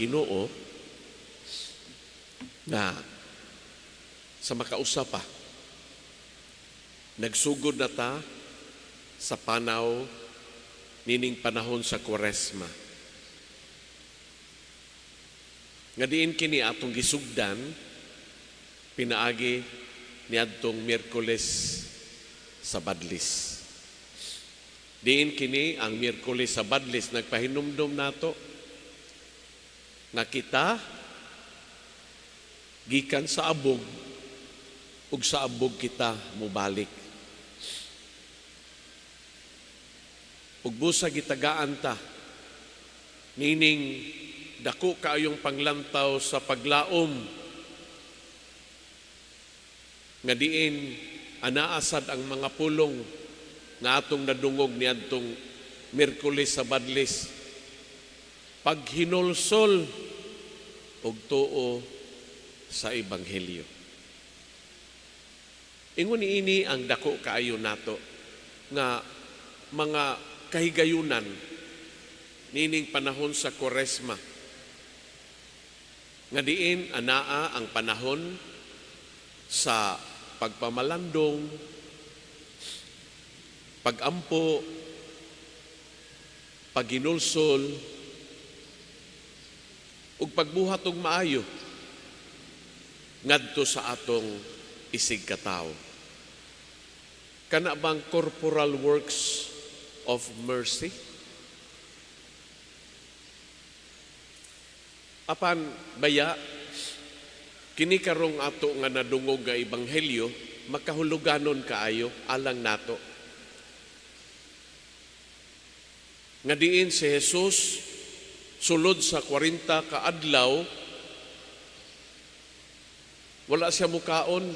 Ginoo nga sa makausa pa nagsugod na ta sa panaw nining panahon sa Kwaresma. Nga diin kini atong gisugdan pinaagi niadtong Miyerkules sa Badlis. Diin kini ang Miyerkules sa Badlis nagpahinumdom nato nga kita gikan sa abog ug sa abog kita mobalik. Ug busa gitagaan ta nining dako kaayong panglantaw sa paglaom nga diin anaasad ang mga pulong nga atong nadungog niadtong Miyerkules sa Badlis, paghinulsol ug tuo sa ebanghelyo. Ingon niini ang dako kaayo nato nga mga kahigayunan nining panahon sa Kwaresma, nga diin anaa ang panahon sa pagpamalandong, pagampo, paghinulsol, ug pagbuhat og maayo ngadto sa atong isig katawo. Kana bang corporal works of mercy? Apan baya kini karong ato nga nadungog nga ebanghelyo makahuluganon kaayo alang nato. Nga diin si Jesus sulod sa 40 ka adlaw wala siya mukaon,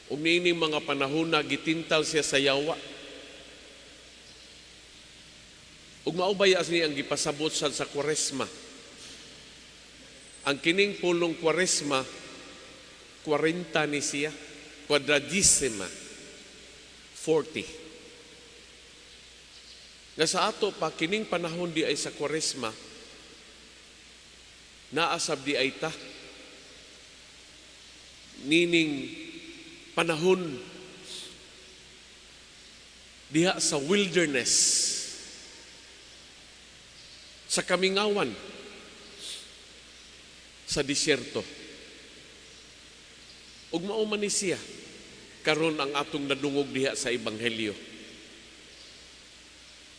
ug niining mga panahona gitintal siya sa yawa. Ug mao baya ni ang gipasabot sad sa Kwaresma. Ang kining pulong Kwaresma, 40 ni siya, quadragesima, 40. Nga sa ato pa, kining panahon di ay sa Kwaresma, naasab di ay ta, nining panahon diha sa wilderness, sa kamingawan, sa disyerto. Ug mao man ni siya karon ang atong nadungog diha sa ebanghelyo,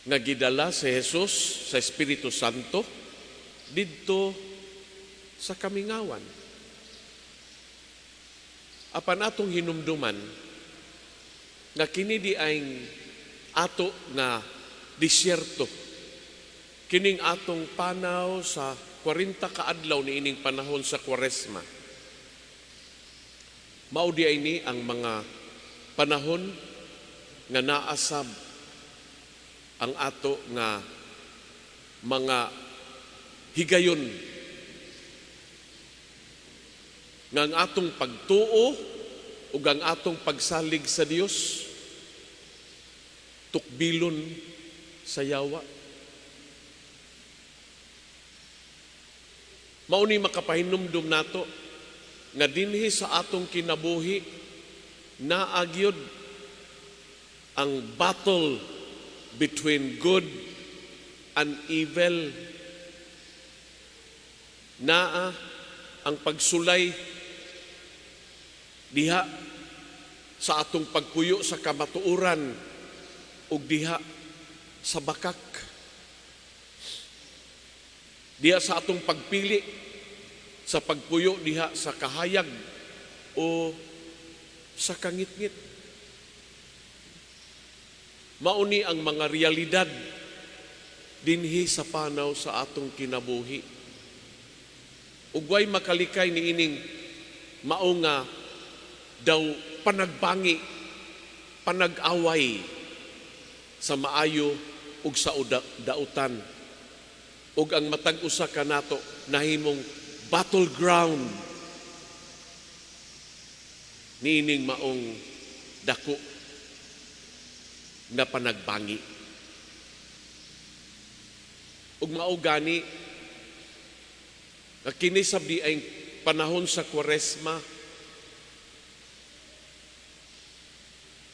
nga gidala si Jesus sa Espiritu Santo didto sa kamingawan. Apan atong hinumduman nga kini di ay ato nga disyerto, kining atong panaw sa 40 ka adlaw niining panahon sa Kwaresma. Mao di ay ni ang mga panahon nga naasab ang ato nga mga higayon nga ang atong pagtuo ug ang atong pagsalig sa Dios tukbilon sa yawa. Mao ni makapahinumdum nato nga dinhi sa atong kinabuhi naa gyud ang battle between good and evil. Naa ang pagsulay diha sa atong pagpuyo sa kamatuoran ug diha sa bakak. Diha sa atong pagpili sa pagpuyo diha sa kahayag o sa kangitngit. Mauni ang mga realidad dinhi sa panaw sa atong kinabuhi. Ug way makalikay niining mao nga daw panagbangi, panag-away sa maayo ug sa dautan. Ug ang matag usa kanato nahimong battleground niining maong dako nga panagbangi. Ug mao gani Nga kini sab di ay panahon sa Kwaresma,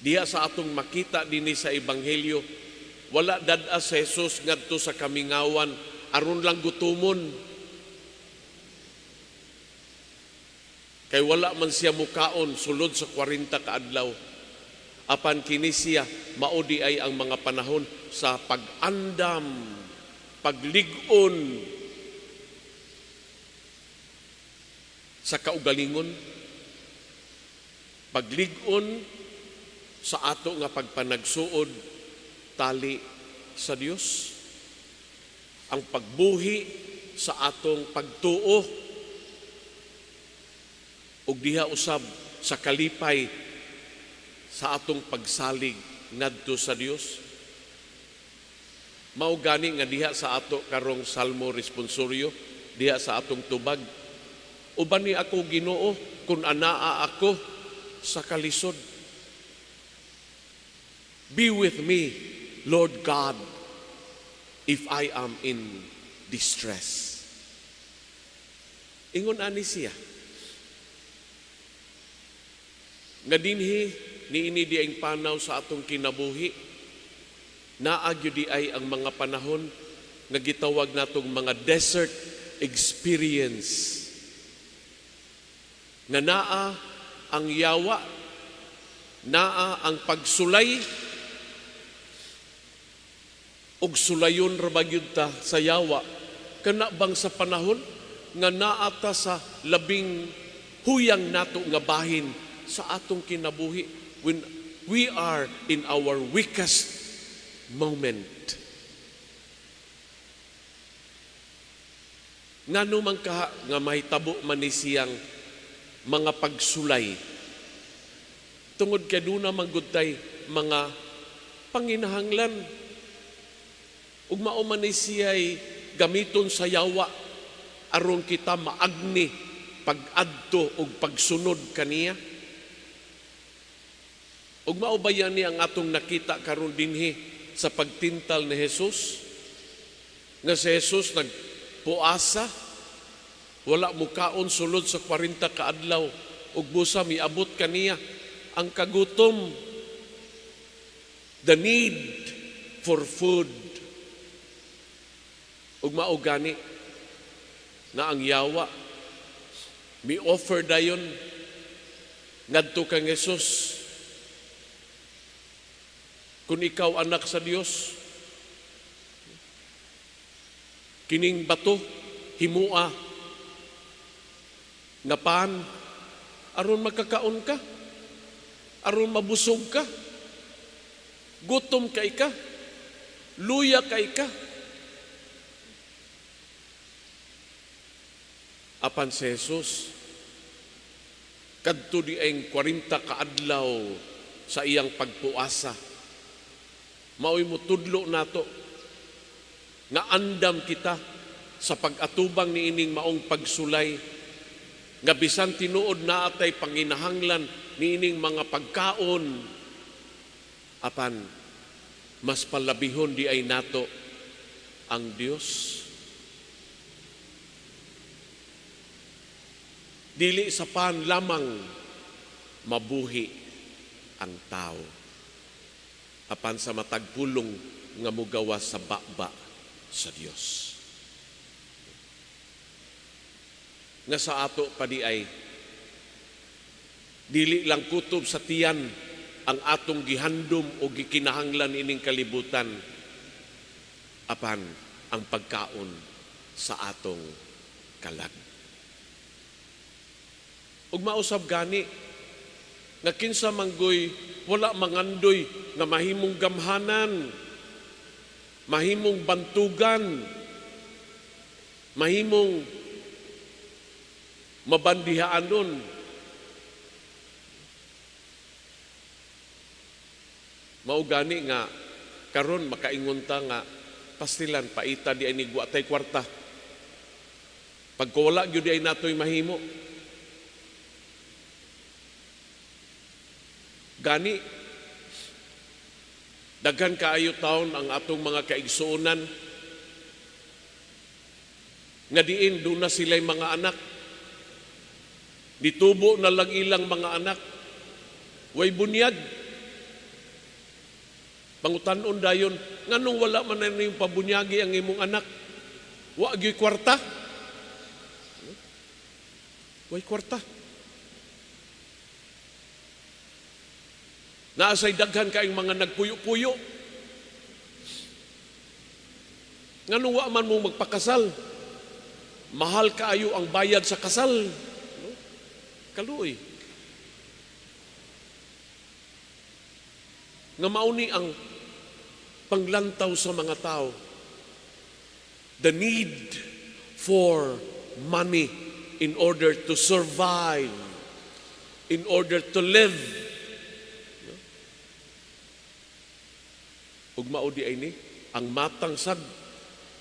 diha sa atong makita dinhi sa Ebanghelyo, wala dad-a si Jesus ngadto sa kamingawan aron lang gutumon. Kay wala man siya mukaon sulod sa 40 ka adlaw. Apan kini siya mao di ay ang mga panahon sa pag-andam, paglig-on sa kaugalingon, paglig-on sa ato nga pagpanagsuod tali sa Dios, ang pagbuhi sa atong pagtuo ug diha usab sa kalipay sa atong pagsalig ngadto sa Dios. Mao gani nga diha sa ato karong Salmo responsorio, diha sa atong tubag, uban ni ako Ginoo kun anaa ako sa kalisod. Be with me, Lord God, if I am in distress. Ingon ani siya nga dinhi niini di ang panaw sa atong kinabuhi, naa gyud di ay ang mga panahon nga gitawag natong mga desert experience, nga naa ang yawa, naa ang pagsulay, ug sulayon ra ba gyud ta sa yawa kana bang sa panahon nga naa ta sa labing huyang nato nga bahin sa atong kinabuhi, when we are in our weakest moment. Ngano man kaha nga mahitabo man ni siyang mga pagsulay, tungod kay duna man gud tay mga panginahanglan, ug mao man ni siya'y gamiton sa yawa aron kita maagni pag-adto ug pagsunod kaniya. Ug mao ba yan ni ang atong nakita karon dinhi sa pagtintal ni Jesus? Nga si Jesus nagpuasa, wala mukaon sulod sa 40 ka adlaw, ug busa miabot kaniya ang kagutom, the need for food. Ug mao gani na ang yawa mi offer dayon ngadto kang Jesus. Kung ikaw anak sa Dios, kining bato himua nga pan aron magkakaon ka, aron mabusog ka, gutom kay ka, luya kay ka. Apan si Jesus kadto di ang 40 kaadlaw sa iyang pagpuasa, mao'y mutudlo nato nga andam kita sa pag-atubang niining maong pagsulay, nga bisan tinuod na atay panginahanglan niining mga pagkaon, apan mas palabihon di ay nato ang Dios. Dili sa pan lamang mabuhi ang tao, apan sa matag pulong nga mugawas sa baba sa Dios. Nga sa ato pa di ay dili lang kutob sa tiyan ang atong gihandom o gikinahanglan ining kalibutan, apan ang pagkaon sa atong kalag. Ug mausab gani nga kinsa manggoy wala mangandoy nga mahimong gamhanan, mahimong bantugan, mahimong mabandihaanon. Mao gani nga karon makaingon ta nga pastilan paita di ay ni wa tay kwarta. Pagkawala gyud di ay natoy mahimo. Gani daghan kaayo taon ang atong mga kaigsuonan Nga diin duna sila'y mga anak. Nitubo na lang ilang mga anak. Way bunyag. Pangutanon dayon, nganong wala man na yung pabunyagi ang imong anak? Wa gyud kwarta? Way kwarta. Naasay daghan kaayong mga nagpuyo-puyo. Nganong wa man mo magpakasal? Mahal kaayo ang bayad sa kasal. No? Kaluoy. Nga mauni ang panglantaw sa mga tao. The need for money in order to survive, in order to live. No? Ug mao di ay ni ang matang sad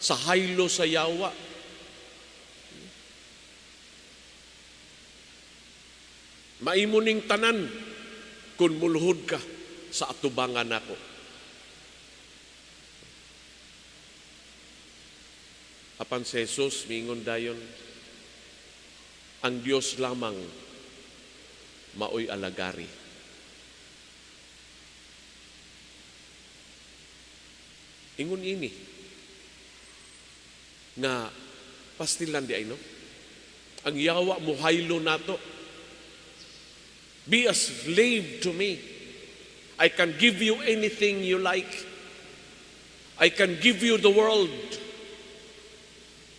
sa haylo sa yawa. Maimo ning tanan kung muluhod ka sa atubangan nako. Apan si Jesus miingon dayon, ang Dios lamang maoy alagari. Ingon ini nga pastilan di ay no? Ang yawa muhaylo nato. Be a slave to me. I can give you anything you like. I can give you the world.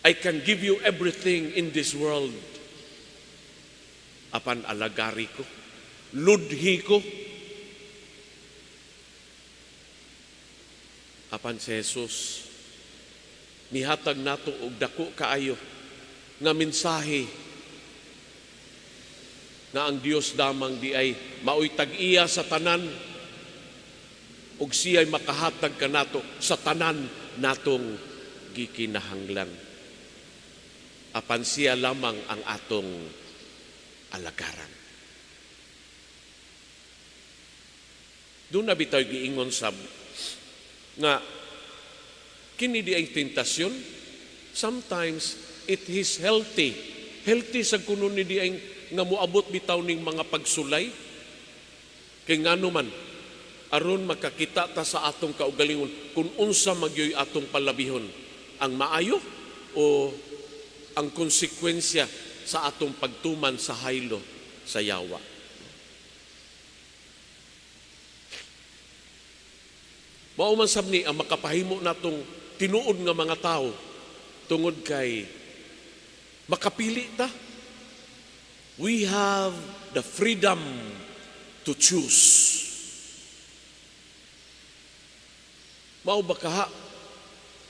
I can give you everything in this world. Apan alagari ko, ludhi ko. Apan si Jesus, nihatag nato og dako kaayo nga mensahe nga ang Dios damang di ay maoy tag-iya sa tanan ug siya'y makahatag kanato sa tanan natong gikinahanglan. Apan siya lamang ang atong alagaran. Doon na bitaw giingon sab nga kini di ay tentasyon. Sometimes it is healthy. Healthy sa kuno ni di ay nga moabot bitaw ning mga pagsulay. Kay ngano man aron makakita ta sa atong kaugalingon kung unsa magyoy atong palabihon, ang maayo o ang konsekwensya sa atong pagtuman sa haylo sa yawa. Mao man sab ni ang makapahimo natong tinuod nga mga tawo tungod kay makapili ta. We have the freedom to choose. Mao ba kaha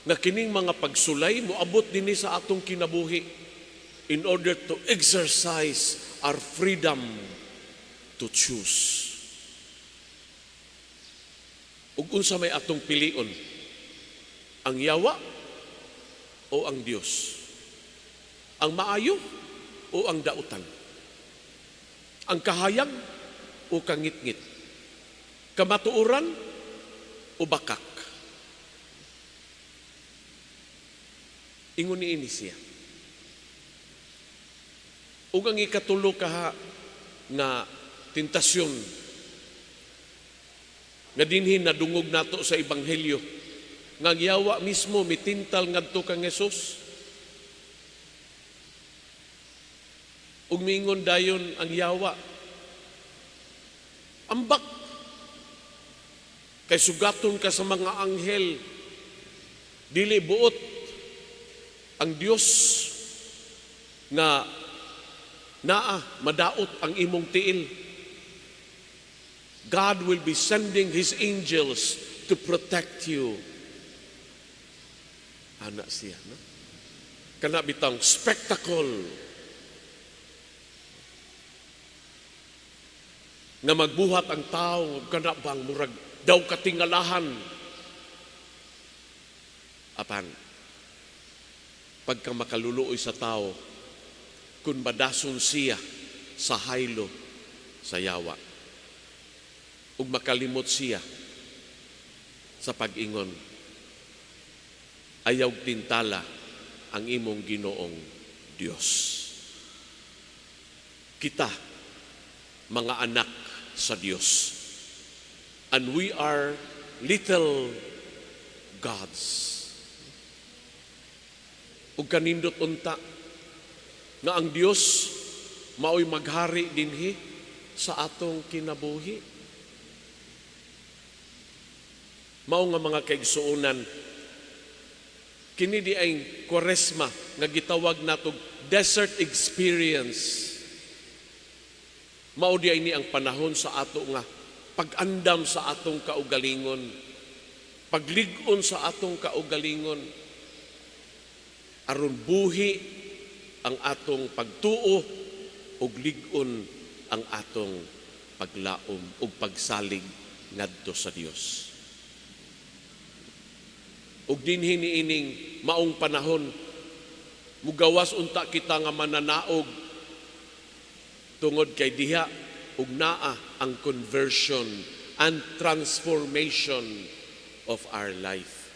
nga kining mga pagsulay moabot dinhi sa atong kinabuhi in order to exercise our freedom to choose. Ug unsa may atong pilion? Ang yawa o ang Dios? Ang maayo o ang dautan? Ang kahayag o kangitngit? Kamatuoran o bakak? Ingon ni ini siya. Ug ang ikatulo kaha nga tentasyon nga dinhi nadungog nato sa ebanghelyo nga ang yawa mismo mitintal ngadto kang Hesus. Ug miingon dayon ang yawa, ambak kay sugaton ka sa mga anghel, dili buot ang Dios nga naa madaot ang imong tiil. God will be sending His angels to protect you. Ana siya, no? Kana bitang spectacle nga magbuhat ang tao kana bang murag daw katingalahan. Apan pagka makaluluoy sa tao kung madason siya sa haylo sa yawa ug makalimot siya sa pag-ingon, ayaw tintala ang imong Ginoong Dios. Kita mga anak sa Dios. And we are little gods. Ug kanindot unta nga ang Dios mao'y maghari dinhi sa atong kinabuhi. Mao nga, mga kaigsuonan, kini di ay Kwaresma nga gitawag natog desert experience. Mao di ay ni ang panahon sa ato nga pag-andam sa atong kaugalingon, paglig-on sa atong kaugalingon, aron buhi ang atong pagtuo ug lig-on ang atong paglaom ug pagsalig ngadto sa Dios. Ug dinhi niining maong panahon, mugawas unta kita nga mananaog tungod kay diha ug naa ang conversion and transformation of our life.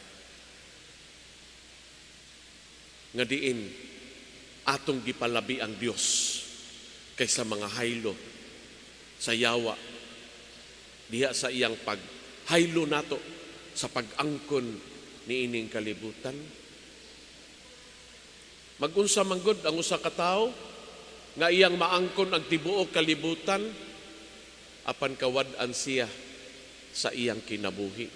Nga diin atong gipalabi ang Dios kaysa mga haylo sa yawa diha sa iyang paghaylo nato sa pag-angkon niining kalibutan. Magunsa man gud ang usa ka tawo nga iyang maangkon ang tibuok kalibutan apan kawad-an siya sa iyang kinabuhi?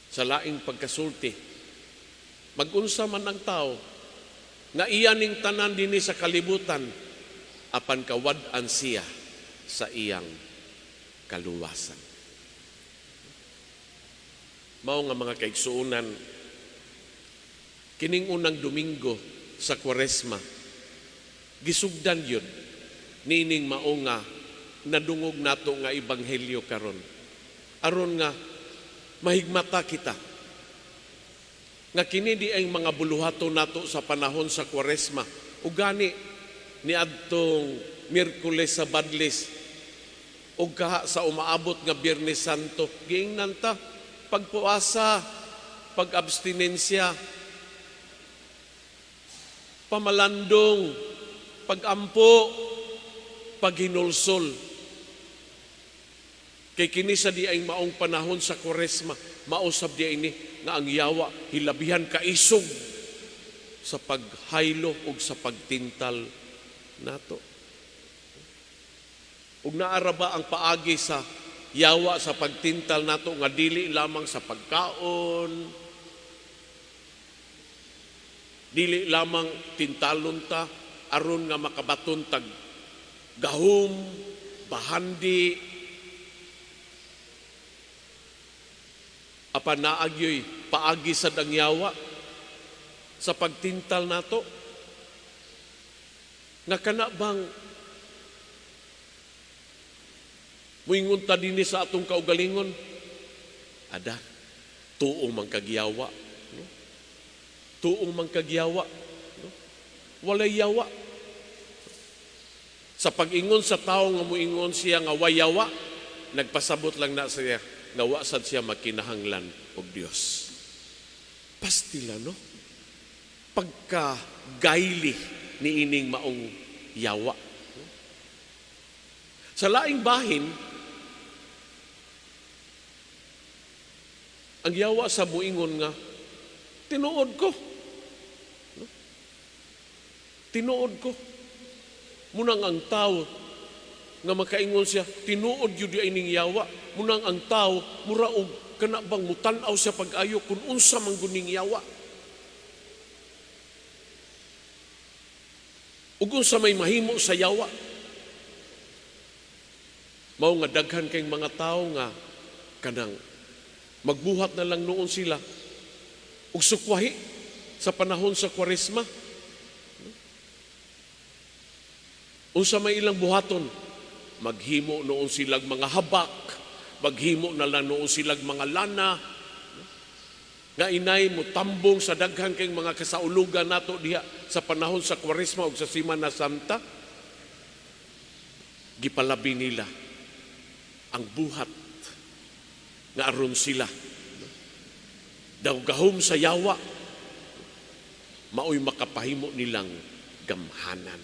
Sa laing pagkasulti, magunsa man ang tao nga iya ning tanan dinhi sa kalibutan apan kawad-an siya sa iyang kaluwasan? Mao nga, mga kaigsuonan, kining unang Domingo sa Kwaresma, gisugdan yun nining mao nga nadungog nato nga ebanghelyo karon aron nga mahigmata kita nga kini di ay mga buluhaton nato sa panahon sa Kwaresma. Ug gani niadtong Miyerkules sa Badlis ug kaha sa umaabot nga Biyernes Santo, giingnan ta pagpuasa, pag-abstinensya, pamalandong, pagampo, paghinulsol. Kay kini sa di ay maong panahon sa Kwaresma, mausab di ay ni nga ang yawa hilabihan kaisog sa paghaylo ug sa pagtintal nato. Ug naara ba ang paagi sa yawa sa pagtintal nato nga dili lamang sa pagkaon, dili lamang tintalon ta aron nga makabaton tag gahom, bahandi, apan naagyoy paagi sa dangyawa sa pagtintal nato nga kana bang muingon ta dinhi sa atong kaugalingon, "Ada, tuong man kagyawa, no? Tuong man kagyawa, no? Walay yawa." Sa pag-ingon sa tao nga muingon siya nga wayawa, nagpasabot lang na siya nga wa sad siya makinahanglan og Dios. Pastila, no? Pagka gayli ni ining maong yawa. Sa laing bahin, ang yawa sa muingon nga, "Tinuod ko. No? Tinuod ko." Munang ang tao nga makaingon siya, "Tinuod yun di ining yawa." Munang ang tao, mura og kana bang mutan-aw siya pag-ayo kung unsa man guning yawa. Ug unsa may mahimo sa yawa. Mao nga daghan kay mga tao nga kanang magbuhat na lang noon sila og sukwahi sa panahon sa Kwaresma. Unsa may ilang buhaton? Maghimo noon silang mga habak, maghimo na lang noon silang mga lana, nga inay mo tambong sa daghan kay mga kasaulugan nato diha sa panahon sa Kwaresma ug sa Semana Santa. Gipalabi nila ang buhat nga aron sila Daw gahom sa yawa, maoy makapahimo nilang gamhanan.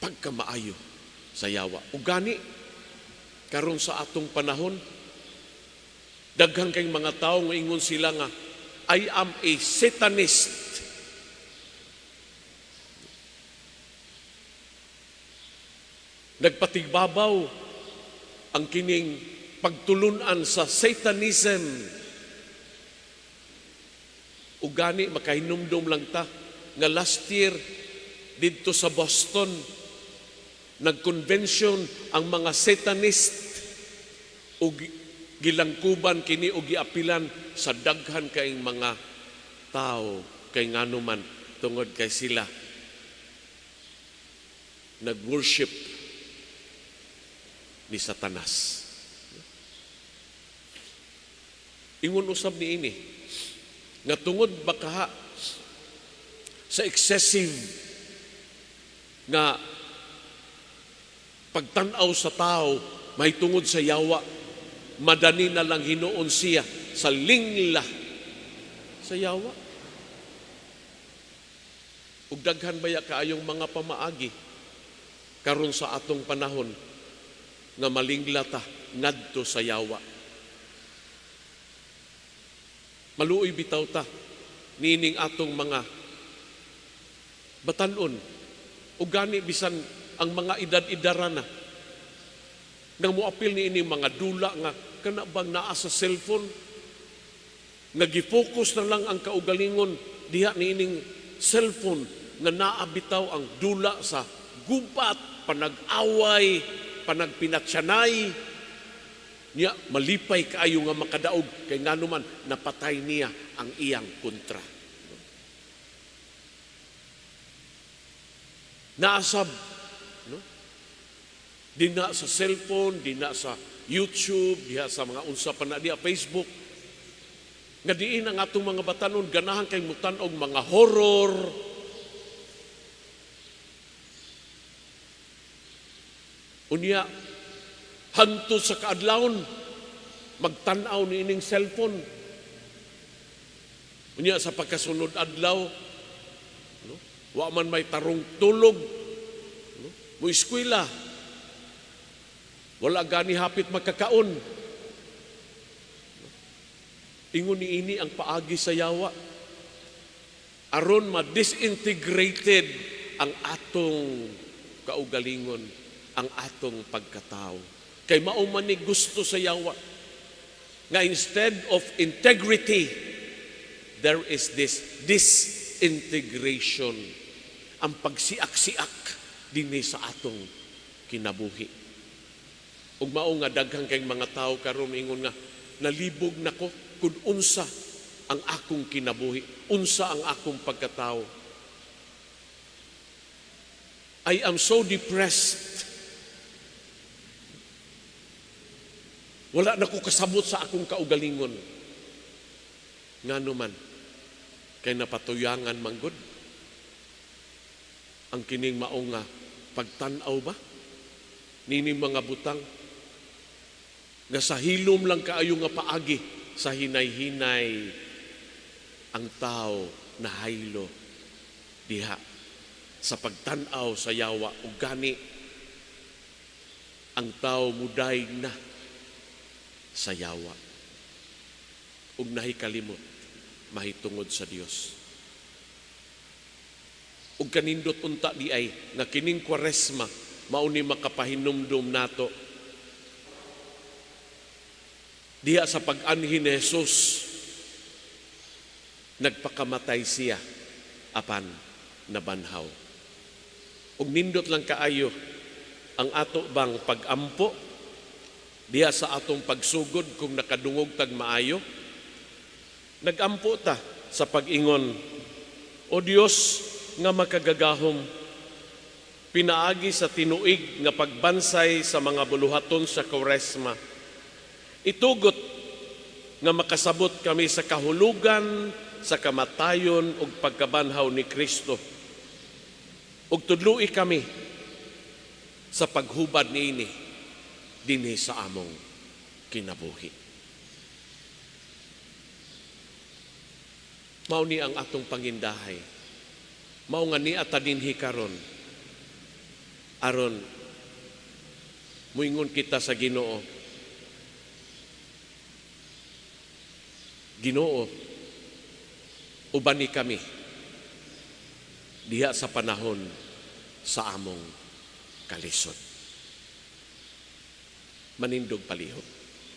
Pagkamaayo sa yawa. Ug gani, karon sa atong panahon, daghan kay mga tao nga ingon sila nga, "I am a Satanist." Nagpatigbabaw ang kining pagtulunan sa Satanism. Ug gani makahinumdum lang ta nga last year didto sa Boston, nag-convention ang mga Satanist ug gilangkuban kini og giapilan sa daghan kaing mga tao, kay ngano man tungod kay sila nag-worship ni Satanas. Ingon usab niini nga tungod baka sa excessive nga pagtan-aw sa tao mahitungod sa yawa, madani na lang hinuon siya sa lingla sa yawa. Ug daghan baya kaayong mga pamaagi karon sa atong panahon nga malingla ta ngadto sa yawa. Maluoy bitaw ta niining atong mga batan-on, ug gani bisan ang mga edad-edara na nang moapil niini mga dula nga kana bang naa sa cellphone, nga gi-focus na lang ang kaugalingon diha niining cellphone, nga naa bitaw ang dula sa gubat, panag-away, panagpinatyanay niya. Malipay kaayo nga makadaog kay ngano man napatay niya ang iyang kontra. Naasab, no? Dina sa cellphone, dina sa YouTube, diha sa mga unsa pa na diha, Facebook, nga diin ang atong mga batanon ganahan kay mutan-og mga horror. Unya, hanto sa kaadlawon, magtan-aw ni ining cellphone. Unya, sa pagkasunod adlaw, no? Wa man may tarong tulog, no? Mo eskwela, wala gani hapit magkakaon. Ingon ni ini ang paagi sa yawa aron ma-disintegrated ang atong kaugalingon, ang atong pagkatao. Kay mao man ni gusto sa yawa nga instead of integrity, there is this disintegration, ang pagsiak-siak dinhi sa atong kinabuhi. Ug mao nga daghan kay mga tao karon ingon nga nalibog nako kun unsa ang akong kinabuhi, unsa ang akong pagkatao. I am so depressed. Wala na ko kasabot sa akong kaugalingon. Ngano man, kay napatuyangan manggod ang kining mao nga pagtan-aw ba nining mga butang nga sa hilom lang kaayo nga paagi sa hinay-hinay ang tao nahaylo diha sa pagtan-aw sa yawa. Ug gani ang tao mudayeg na sa yawa ug nahikalimot mahitungod sa Dios. Ug kanindot unta di ay nga kining Kwaresma mao ni makapahinumdum nato diha sa pag-anhi ni Jesus. Nagpakamatay siya apan nabanhaw. Ug nindot lang kaayo ang ato bang pag-ampo diha sa atong pagsugod kung nakadungog tag maayo. Nagampo ta sa pag-ingon, "O Dios nga makagagahom, pinaagi sa tinuig nga pagbansay sa mga buluhaton sa Kwaresma, itugot nga makasabot kami sa kahulugan sa kamatayon ug pagkabanhaw ni Kristo. Ug tudloi kami sa paghubad niini dinhi sa among kinabuhi." Mao ni ang atong pangindahay. Mao nga nia ta dinhi karon aron muingon kita sa Ginoo, "Ginoo, ubani kami diha sa panahon sa among kalisod." Manindog palihog.